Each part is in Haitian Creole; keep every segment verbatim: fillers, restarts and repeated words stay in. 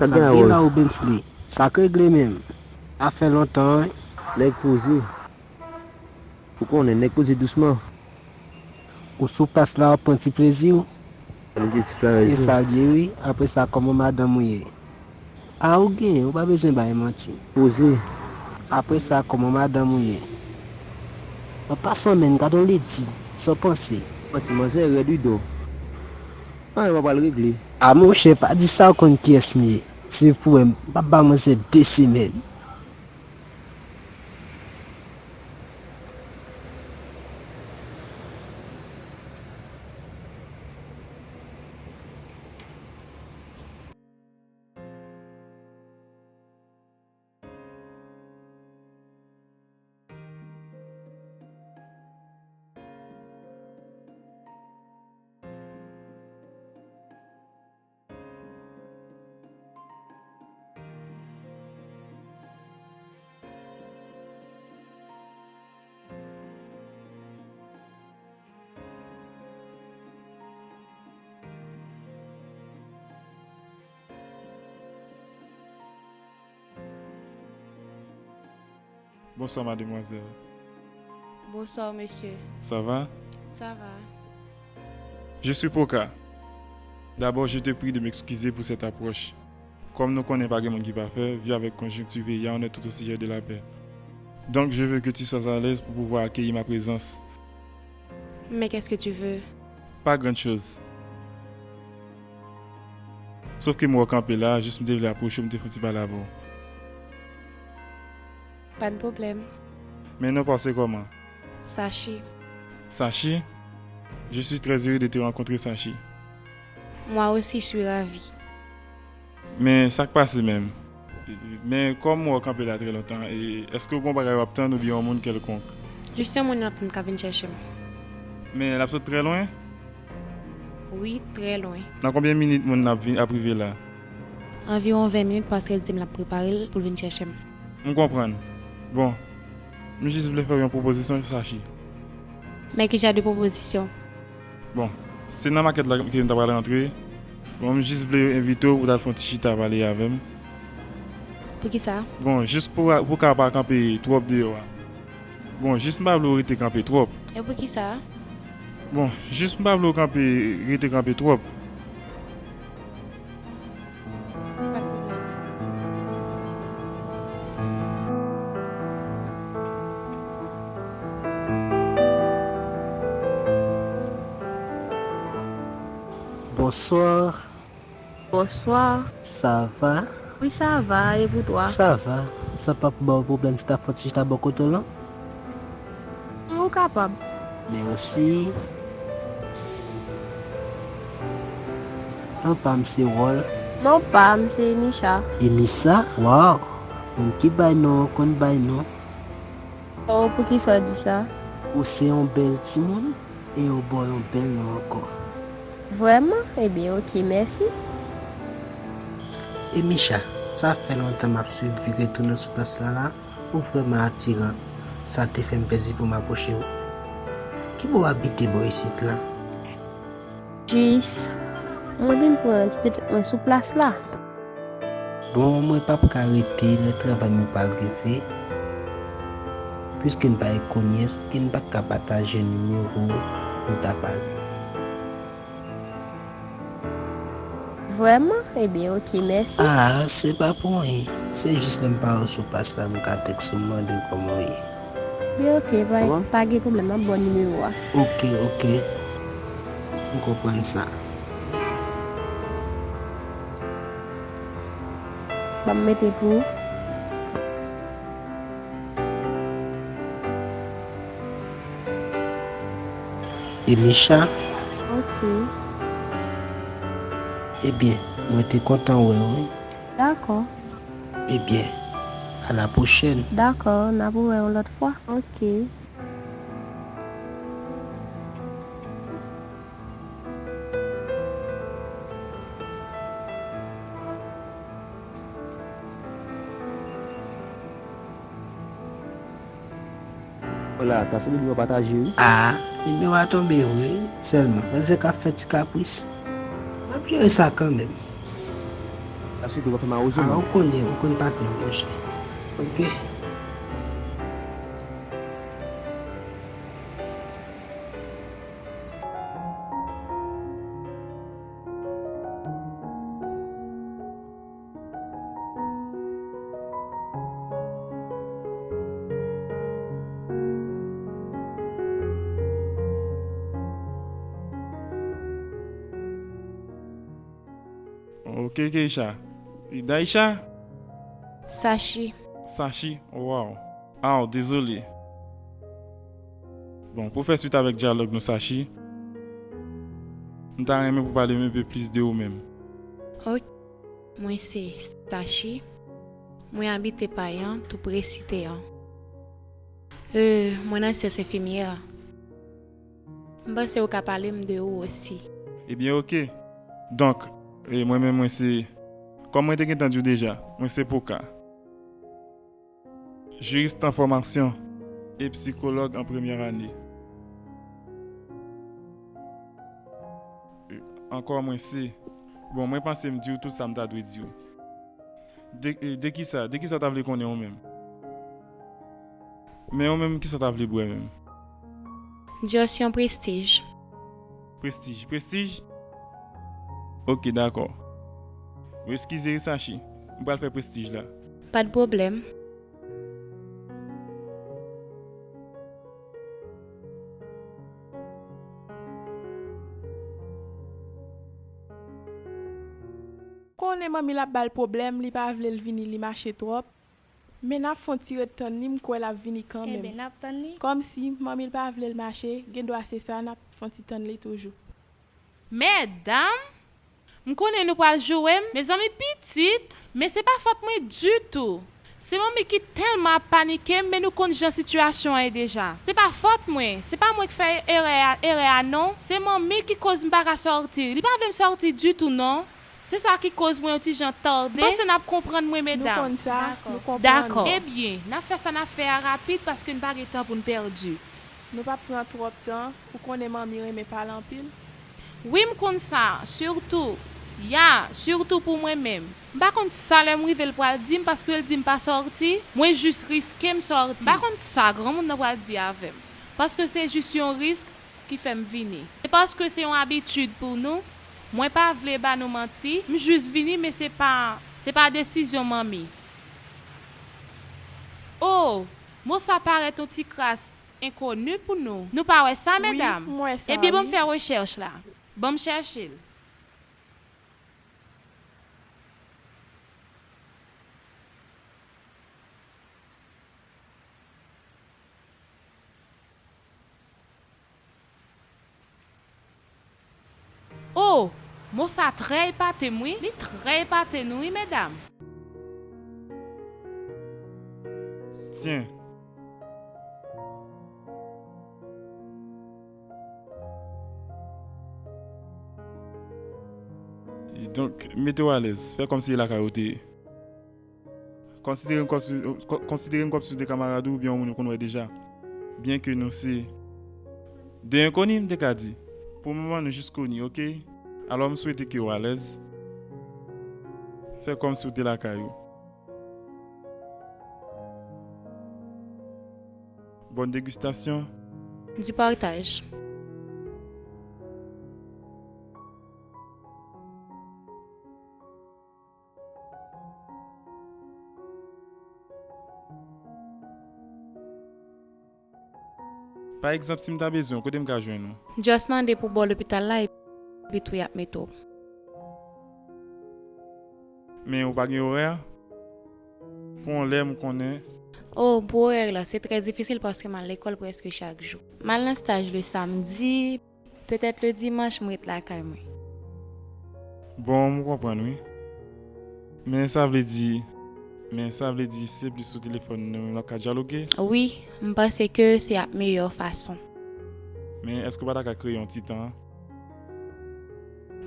Sa gen la, Bensley? Sa k regle menm? Afè lontan, wi. Nèg poze. Ou konnen, nèg poze dousman. Ou sou plas la, w ap pran ti plezi w. Mwen di ti flanèz. E sa l ye, wi. Apre sa, kòman madanm ou ye? A, ou genyen, ou pa bezwen bay manti. Poze. Apre sa, kòman madanm ou ye? An pasan, menn, gad on ledi. Sa w panse? Manti, manzè rèd, wi, do. Anyen pa pral regle. A, monchè, pa di sa, ou konn kiyès m ye. Swiv pou wè, m p ap ba manzè de semèn. Bonsoir, mademoiselle. Bonsoir, monsieur. Ça va? Ça va. Je suis Poka. D'abord, je te prie de m'excuser pour cette approche. Comme nou konnen pa gen moun ki pafè, vu avec conjoncture pays, on est tout au sujet de la paix. Donc, je veux que tu sois à l'aise pour pouvoir accueillir ma présence. Mais qu'est-ce que tu veux? Pas grand-chose. Sof ke m wè w kanpe la, jis m te vle apwoche w, m te fè yon ti pale avè w. Pa de problème. Men non pa w se kòman? Sachi. Sachi? Je suis très heureux de te rencontrer, Sachi. Moi aussi, je suis ravi. Men sa k pase menm? Men kòm w kanpe la trè lontan, e, èske w gen yon bagay w ap tann oubyen yon moun kèlkonk? Jis yon moun m ap tann k ap vin chèche m. Men l ap sot trè lwen? Wi, trè lwen. Nan konbyen minit moun nan ap vin, ap rive la? Anviwon ven minit, paske l di m l ap prepare l pou l vin chèche m. M konprann. Bon, m jis vle fè w yon pwopozisyon, Sachi. Men ki jan de pwopozisyon? Bon, se nan makèt la ke m ta pral rantre. Bon, m jis vle envite w pou w t al fè yon ti chita pale avè m. Poukisa? Bon, jis pou, pou w ka pa kanpe twòp deyò a. Bon, jis m pa vle w rete kanpe twòp. E poukisa? Bon, jis m pa vle w kanpe, rete kanpe twòp. Pa de pwoblèm. Bonsoir. Bonsoir. Ça va? Wi, sa va, e pou twa? Ça va. Sa p ap ba w pwoblèm si ta fè yon ti chita bò kote w lan? Ou kapab. Mèsi. Non pa m se Rolf. Non pa m se Emisha. Emisha? Waw! Moun ki bay non an konn bay non. Oh, poukisa w di sa? Ou se yon bèl timoun e yo ba w yon bèl non ankò. Vrèman? Ebyen, oke, mèsi. Emisha, sa fè lontan m ap swiv vi ke w tounen sou plas la la. Ou vrèman atiran. Sa te fè m plezi pou m apwoche w. Ki bò w abite bò isit lan? Jis, mwen vin pran ti detant mwen sou plas la. Bon, mwen p ap ka rete, lè travay mwen pral rive. Piske m pa ekonyès, ke n pa t ka pataje nimewo w pou n ta pale. Vrèman? Ebyen, oke, mèsi. Ah, se pa pou anyen. Se jis lè m pa wè w sou plas la, m ka tèks ou mande w kòman w ye. Ebyen, oke, pa, pa gen pwoblèm, m ap ba w nimewo a. Oke, oke. M konprann sa. Ban m mete pou ou. Emisha? Oke. Ebyen, mwen te kontan wè w, wi. Dakò. Ebyen, a la pwochèn. Dakò, n ap wè yon lòt fwa. Oke. Hola, ta sanble nimewo a pataje, wi. Ah, nimewo a tonbe vre, sèlman. Manzè ka fè ti kapris. M ap jere sa kanmenm. Sa se tou pa fè mawozo, ah, non. Ou konnen, ou konn patnè w, monchè. Ok. Ok, Keisha. E Daisha? Sachi. Sachi? Waw. Aw, dezole. Bon, pou fè swit avèk dyalòg nou, Sachi, m ta renmen pou pale m enpe plis de ou menm. Ok. Mwen se Sachi. Mwen abite Payan, tou pre Site an. Euh, mwen nan syans enfimyè. M panse ou ka pale m de ou osi. Ebyen, ok. Donk, e, mwen menm, mwen se, kòm mwen te gentan di w deja, mwen se Poka. Jiris an fòmasyon e psikològ an premyè ane. E, ankò, mwen se, bon, mwen panse m di w tout sa m ta dwe di w. De, e, de kisa, de kisa w ta vle konnen ou menm? Men ou menm, kisa w ta vle bwè menm? Dyòs yon prestij. Prestij, prestij? Ok, dakò. Ou eskize wi, Sachi. M pral fè prestij la. Pa t pwoblèm. Konnen manmi l ap ba l pwoblèm, li pa vle l vini, li mache twòp. Men n ap fè yon ti ret tann li, m kwè l ap vini kanmenm. Enben, n ap tann li. Kòmsi manmi l pa vle l mache, gendwa se sa, n ap fè yon ti tann li toujou. Medam, m konnen nou pral joure m, mezanmi pitit, men se pa fòt mwen ditou. Se manmi ki tèlman ap panike m, men nou konn jan sitiyasyon an ye deja. Se pa fòt mwen, se pa mwen k fè erè a, erè a non, se manmi ki koz m pa ka sòti. Li pa vle m sòti ditou non. Se sa ki koz mwen yon ti jan tande. M panse n ap konprann mwen, medam. Nou konn sa, nou konprann. Dakò. Ebyen, n ap fè sa n ap fè a rapid paske n pa gen tan pou n pèdi. Nou p ap pran twòp tan, ou konnen manmi renmen pale anpil. Wi, m konn sa, sitou, ya, sitou pou mwen menm. M pa konn sa lè m rive l pral di m paske l di m pa sòti, mwen jis riske m sòti. M pa konn sa granmoun nan pral di avè m, paske se jis yon risk ki fè m vini. Se paske se yon abitid pou nou, mwen pa vle ba nou manti, m jis vini, men se pa, se pa desizyon manmi. O, mo sa parèt yon ti kras enkoni pou nou. Nou pa wè sa, medam? Wi, m wè sa, wi. Ebyen, ban m fè rechèch la. Ban m chèche l. O, mo sa trè epate m wi. Li trè epate nou wi, medam. Tyen. Donk, mete w alèz. Fè kòmsi e lakay ou te ye. Konsidere m kòmsi, kon-, konsidere m kòmsi w te kamarad ou oubyen yon moun ou konn wè deja. Byenke nou se de enkoni, m te ka di. Pou moman, nou jis koni, oke? Alò, m swete ke w alèz. Fè kòmsi w te lakay ou. Bonne dégustation. Du partage. Pa egzanp, si m ta bezwen w, kote m ka jwenn ou? Just mande pou bò lopital la epi tou y ap mete w. Men ou pa gen orè? Pou yon lè m konnen. O, pou orè la, se trè difisil paske m al lekòl prèske chak jou. M al nan staj le samdi. Petèt le dimanch, m ret lakay mwen. Bon, m konprann, wi. Men sa vle di, men sa vle di se plis sou telefòn nou menm n ap ka dyaloge? Wi, m panse ke se ap meyè fason. Men èske w pa ta ka kreye yon ti tan?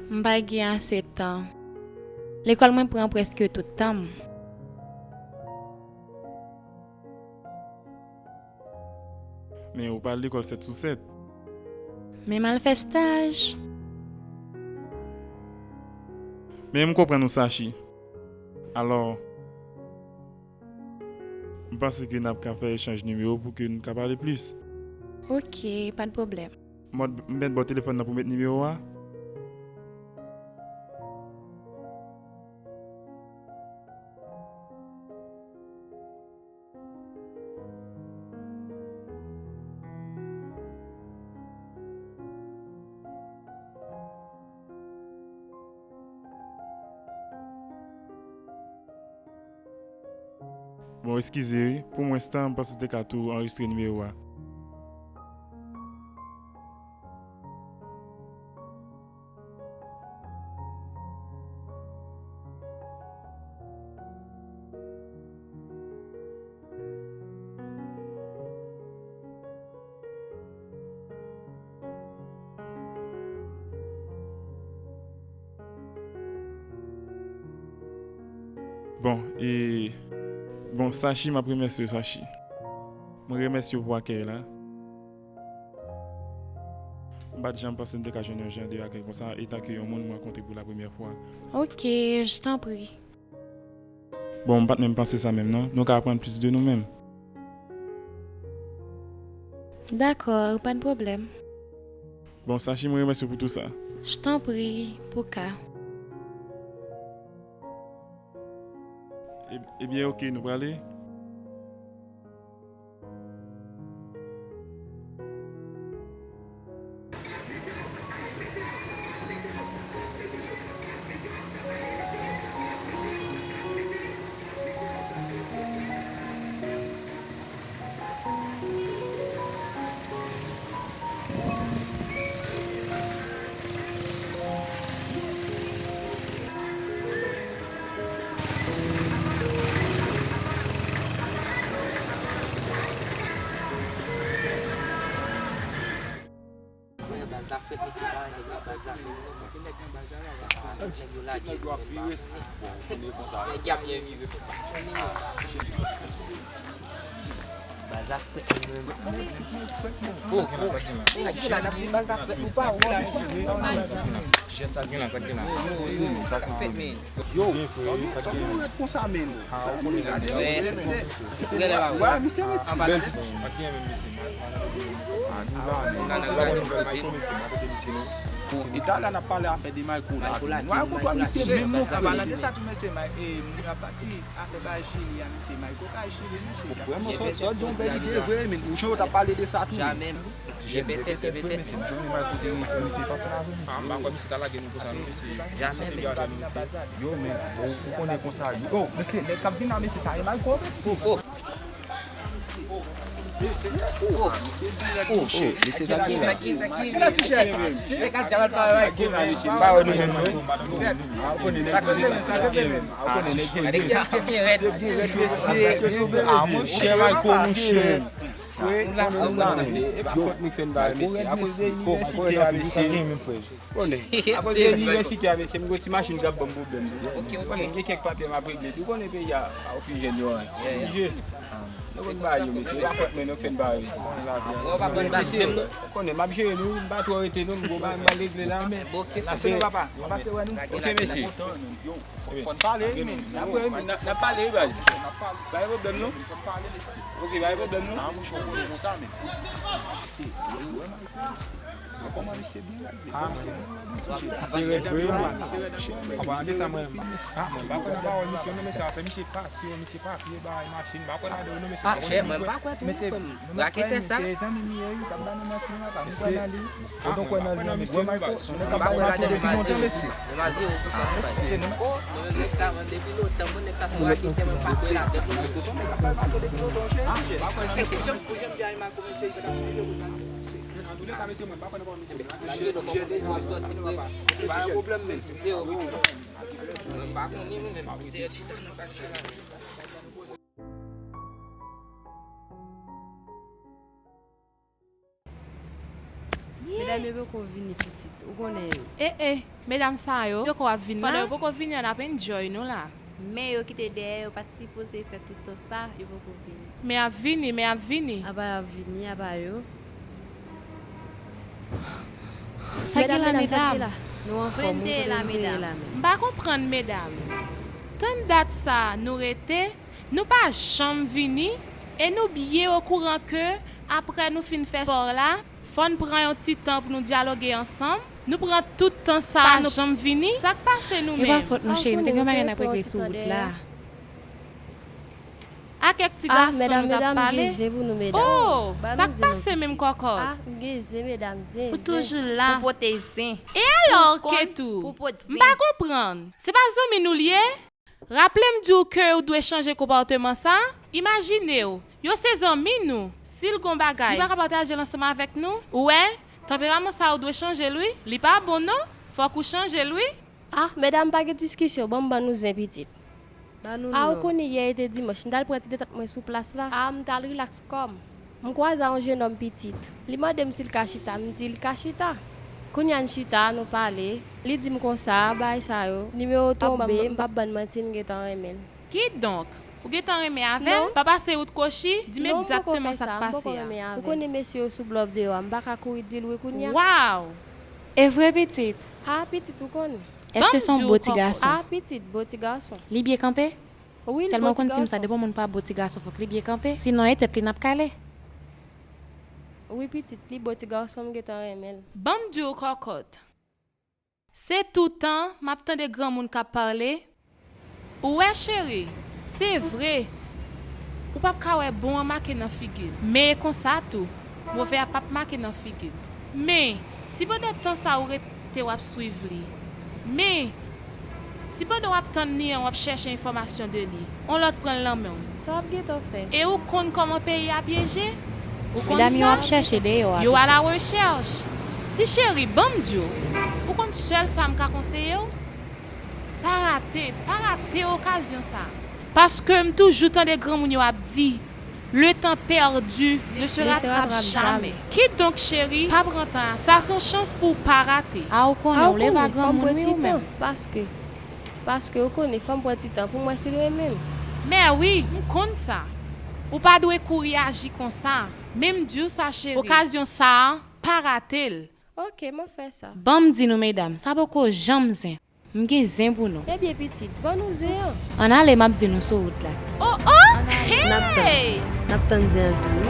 M pa gen ase tan. Lekòl mwen pran prèske tout tan m. Men ou pa al lekòl sèt sou sèt. Men m al fè staj. Men m konprann ou, Sachi. Alò, m panse ke n ap ka fè echanj nimewo pou ke n ka pale plis. Ok, pa n pwoblèm. Mòd, m mèt ba w telefòn nan pou mèt nimewo a? Bon, eskize wi. Pou mwen, Stan, m panse te ka tou anrejistre nimewo a. Bon, e, bon, Sachi, m ap remèsye w, Sachi. Mwen remèsye w pou akèy la. M pa t janm panse m te ka jwenn yon jan de akèy konsa, etanke yon moun m rankontre pou la premyè fwa. Ok, je t'en prie. Bon, m pa t menm panse sa menm non. Nou ka aprann plis de nou menm. Dakò, pa n pwoblèm. Bon, Sachi, mwen remèsye w pou tou sa. Je t'en prie, pou ka. E, ebyen, ok, nou prale. Baz la frèt, mesye, pa wè nèg nan baz la frèt. Tout nèg yo lage, nèg yo ap vire. Bon, ou konnen konsa. Nèg y ap byen vire. Baz la frèt, nèg yo. Oh, oh. Sa k gen la, n ap di baz la frèt, nou pa wè. Sa k gen la, sa k gen la. Sa k fèt, men. Yo, sa w di, sa w di, nou ret konsa, men. Sa nou gade, se, se, se, wè, misye resi. Bèl ti. Pa gen menm mesye. Ah, nou la, men. Misye pa gen kote misye, non. Bon, e talè n ap pale afè de Mayko la. Nou al konprann misye menm non, frè. An palan de sa tou, mesye, May-, e, moun yo ap pati afè bay Chili a, mesye. Mayko kay Chili, mesye. Vrèman, sa w di yon bèl ide vre, men. Ou jan yo t ap pale de sa tou. Gen pètèt, gen pètèt. Ah, m pa kwè misye ta lage nou konsa, non, mesye. Jamè, men. Yo, men, bon, ou konnen konsa, yo. Oh, mesye, nèg k ap vin la, mesye, sa e Mayko, mesye. Oh, oh. Oh, oh, mesye, sa ki la. Sa ki, sa ki. Nèg a di, a pa Mayko, la, mesye. M pa wè nou menm, non. Sa kote men, sa kote men. Gade ki a misye byen rèd. Ah, monchè, Mayko, monchè. Frè, konnen la, men. E pa fòt mwen k fè n bare mesye. Akoz de inivèsite a, mesye. Konnen. Akoz de inivèsite a, mesye, m gen yon ti machin k ap ban m pwoblèm. Ok, ok. Konnen, m gen kèk papye m ap regle tou. Konnen peyi a, a okijèn yo, wi. Oblije. Nou konn ba yo, mesye. E pa fòt mwen, nou k fè n bare mesye. Konnen, m ap jere nou, m pa twò rete, non, m gon bagay m pral regle la. Pase nou, papa. Pase wè nou. Ok, mesye. Fò n pale, men. N ap pale, wi, baz. Pa gen pwoblèm, non. Ok, pa gen pwoblèm, non. Ah, mouche, ou konnen konsa, men. Misye, ou wè Mayko, misye. Kòman misye byen rèd, men. Ah, misye byen rèd, vre, men. Misye rèd anpil, sa, mwen. Ah, mwen pa kwè nan pawòl misye, non, mesye, afè misye pati, misye papye, bay machin, m pa kwè ladan yo, non, mesye. Ah, chè, mwen pa kwè tou, non, frè m. Raketè sa. Mesye, zanmi m ye, wi, pa ban nou manti, non, papa. M kwè nan li. Ou kwè nan li, wè Mayko, se nèg k ap bay Mayko depi lontan, mesye. Mwen pa zero pou san, mwen pa zero pou san. Se nou. Nou menm nèg sa, mwen depi lontan, mwen nèg sa se yon raketè, mwen pa kwè ladan. Mayko se yon nèg k ap bay Mayko depi lontan, chè. Chè, ou janm, ou janm di a Mayko, mesye, li pa t ap vire, mwen pa di, mesye. Antouleka, mesye, mwen pa kwè nan pawòl misye. Lage nou kòman w ap sòti, frè. Pa gen pwoblèm, men. Zero pou san. Mwen pa konnen, mwen menm. Zero pou san nan pase. Medam yo poko vini pitit, ou konnen yo. E, e, medam sa yo, yo ko ap vin la? Pandan yo poko vini an, n ap enjoy nou la. Men yo kite dèyè, yo pa t sipoze fè tout tan sa, yo poko vini. Men y ap vini, men y ap vini. Apa y ap vini, apa yo. Sa gen la, medam? Nou anfòm, ou kote nou te ye la, men. M pa konprann, medam. Tann dat sa a nou rete, nou pa janm vini, e nou byen okouran ke apre nou fin fè spò la, fò n pran yon ti tan pou nou dyaloge ansanm. Nou pran tout tan sa a, nou pa janm vini. Sa k pase nou menm? E pa fòt nou, cheri, nou te gen yon bagay n ap regle sou wout la. A kèk ti gason nou t ap pale. Oh, sa k pase menm kòkòt? Ou toujou la pou pote zen. E alò, Ketou? M pa konprann. Se pa zanmi nou l ye? Raple m di w ke ou dwe chanje konpòteman sa. Imajine w, yo se zanmi nou. Si l gon bagay, li pa ka pataje l ansanm avèk nou. Ou wè, tanperaman sa ou dwe chanje l wi. Li pa bon non. Fòk ou chanje l wi. Ah, medam, pa gen diskisyon, ban m ban nou zen pitit. Ah, ou konnen yè e te dimanch, m t al pran ti detant mwen sou plas la. Ah, m t al rilaks kò m. M kwaze a yon jennonm pitit. Li mande m si l ka chita, m di l ka chita. Kounye a n chita, nou pale. Li di m konsa, bagay sa yo, nimewo tonbe, m p ap ban n manti, m gentan renmen l. Kidonk, ou gentan renmen avè l? Pa pase wout kwochi? Di m egzakteman sa k pase a. Ou konnen mesye yo sou blòf deyò a, m pa ka kouri di l wi kounye a. Waw! E vre pitit? Ah, pitit, ou konnen. Èske se yon bo ti gason? Ah, pitit, bo ti gason. Li byen kanpe? Wi, li bo ti gason. Sèlman ou konn di m sa, depi yon moun pa bo ti gason, fòk li byen kanpe. Sinon, e tèt li n ap kale. Wi, pitit, li bo ti gason, m gentan renmen l. Ban m di w, kòkòt. Se toutan m ap tande granmoun k ap pale. Ou wè, cheri, se vre, ou p ap ka wè bon an make nan figi l. Men e konsa tou, move a p ap make nan figi l. Men, si pandan tan sa ou rete w ap swiv li, men, si pandan w ap tann li an w ap chèche enfòmasyon de li, on lòt pran l nan men w. Sa w ap gentan fè? E ou konn kòman peyi a pyeje? Ou konn sa? Medam yo ap chèche deyò a, pitit. Yo a la rechèch. Ti cheri, ban m di w, ou konn sèl sa m ka konseye w? Pa rate, pa rate okazyon sa. Paske m toujou tande granmoun yo ap di, le temps perdu ne se rattrape jamais. Kidonk, cheri, pa pran tan a sa. Sa se yon chans pou w pa rate. A, ou konnen, ou leve a granmoun wi ou menm. Paske, paske ou konnen, fò m pran ti tan pou m wè si l renmen m. Mè wi, m konn sa. Ou pa dwe kouri aji konsa. Men m di w sa, cheri. Okazyon sa a, pa rate l. Ok, m ap fè sa. Ban m di nou, medam, sa poko janm zen. M gen zen pou nou. Ebyen, pitit, ban nou zen an. Ann ale, m ap di nou sou wout la. Oh, oh! Hey! N ap tann, n ap tann zen an tou, wi.